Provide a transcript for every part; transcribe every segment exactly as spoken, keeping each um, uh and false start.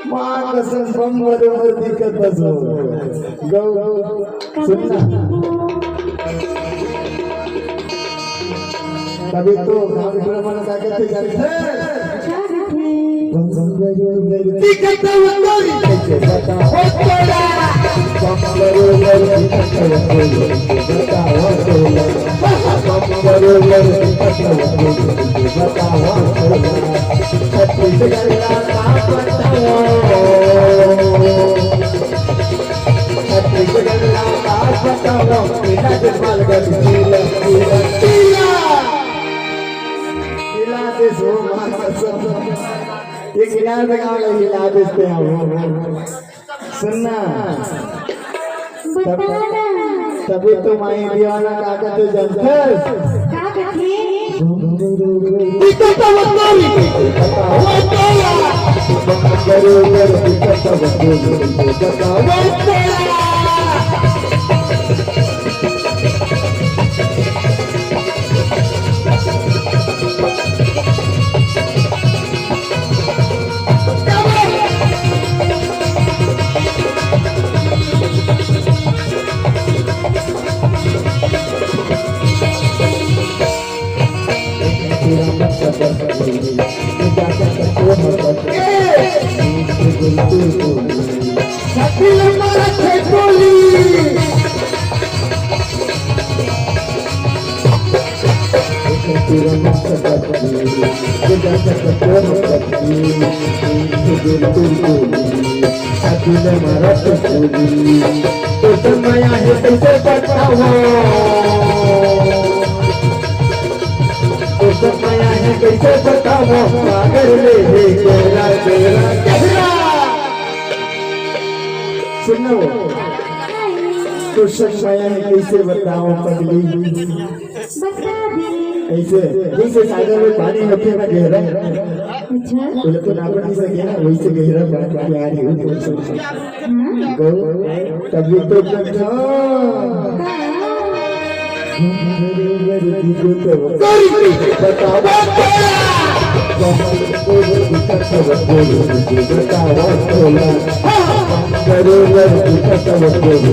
माँ कसम, बम बरोबर दिखत हस। गौ, सुन ना। तभी तो गाँव के मन का कहते जानते हैं। बम बरोबर दिखत हस, तोरी कैसे बताओ तोला। बम बरोबर दिखत हस, तोरी कैसे बताओ तोला। बम बरोबर दिखत हस, तोरी कैसे बताओ तोला। छत्तीसगढ़ ला का बताओ, छत्तीसगढ़ ला का बताओ, बिना जसपालगढ़ जिला, जिला, जिला। हिला दे सो मार सब। ये हिला दे गाँव ला, हिला देते हैं हम। सुनना। तब, बताना। तभी तो माई दीवाना का कहते जानते हैं? का कहते? दिक्कत तो मत करी। तो समय हे कैसे बतावो, तो समय हे कैसे बतावो, पागल ले हे गहरा, गहरा, गहरा। सुनो, तो समय हे कैसे बतावो पगली। बता दे। ऐसे, जैसे सागर में पानी होते ना गहरा। अच्छा। बोले तो नाम नहीं सके ना, वैसे गहरा पानी प्यार है। हाँ? गौ, तभी तो कथा। हाँ। बतावा तोला। बतावा तोला। हाँ। बतावा तोला।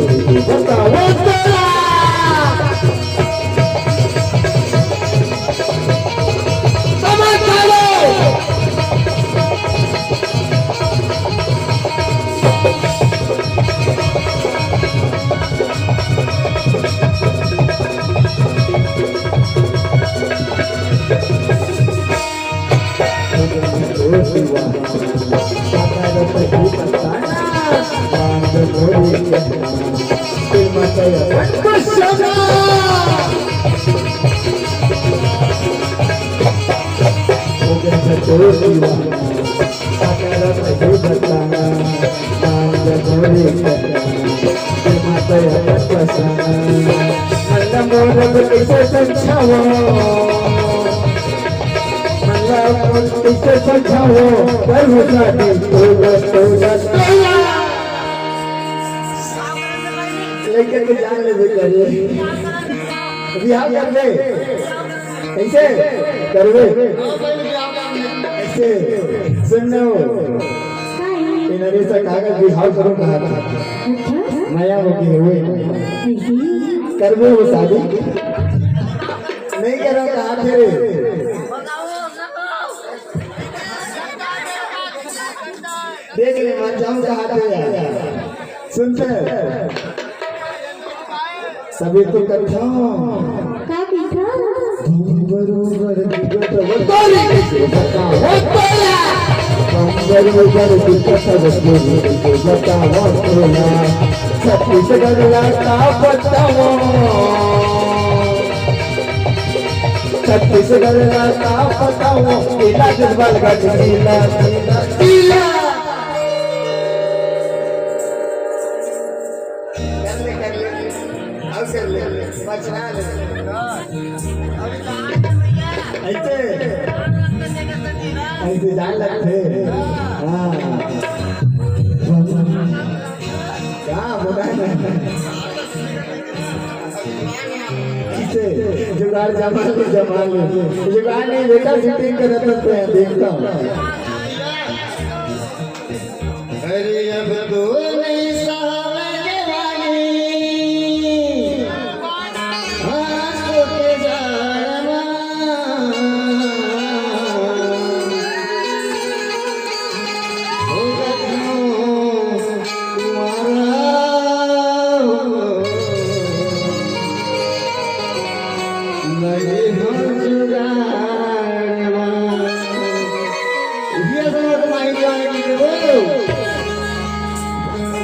लेके तो जान लेबे करे। बिहाव करबे। कैसे करबे? कैसे? सुन लो। ए नरेश, कागज बिहाव करो कहा था। अच्छा। मया हो गई हुए। कैसे? करबे वो शादी? नहीं करो कहा थे रे। देख ले, मान जाऊं कहा थे यार। सुनते हैं। तभी तो कथा। का कथा? बरोबर दिक्कत बताओ तोला। बरोबर दिक्कत बताओ तोला। छत्तीसगढ़ ला का बताओ। छत्तीसगढ़ ला का बताओ। इलाज बलगढ़ जिला, जिला, जिला। कर ले, कर ले। और कर ले। बचना ले। ऐसे। ऐसे जान लगते। हाँ। क्या बोला है? ऐसे जुगाड़ जमा ले, जमा ले। जुगाड़ नहीं बेटा, shooting करत हैं, देखता हूँ। तू नहीं सहल के वाली, आंसू के जाड़वा। हो गयो तुम्हारा। लगे हो जुगाड़वा। ये सुनो तुम्हारी दीवानगी के बोलो।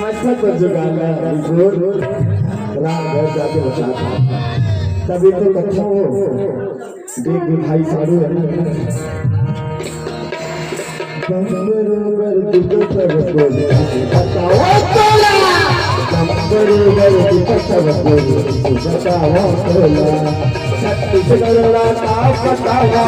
मच्छर तो जुगाड़वा, जोर, रात भर जाके बचा था। तभी तो कथा हो। देख दिखाई सारू है ना। बरोबर दुख सब कोई बतावा तोला। बरोबर दुख सब कोई बतावा तोला। छत्तीसगढ़ ला का बतावा,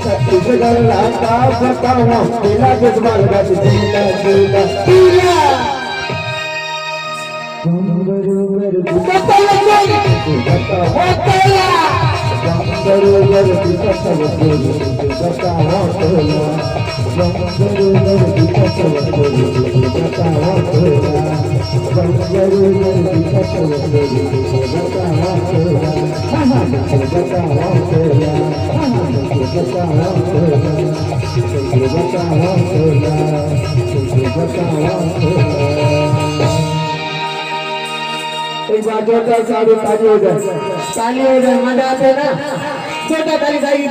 छत्तीसगढ़ ला का बतावा। तेला जज्बात गत तेला तेला तेला। बरोबर दुख बतावा तोला। बरोबर दुख सब कोई बतावा तोला। बरोबर दुख सब कोई बतावा तोला। बरोबर दुख सब कोई बतावा तोला। हाँ, हाँ, बतावा तोला। हाँ, हाँ, बतावा तोला। बतावा तोला। बतावा तोला। एक बार जोरदार सारू ताली हो जाए, ताली हो जाए, मजा आते ना। जोरदार ताली सारू।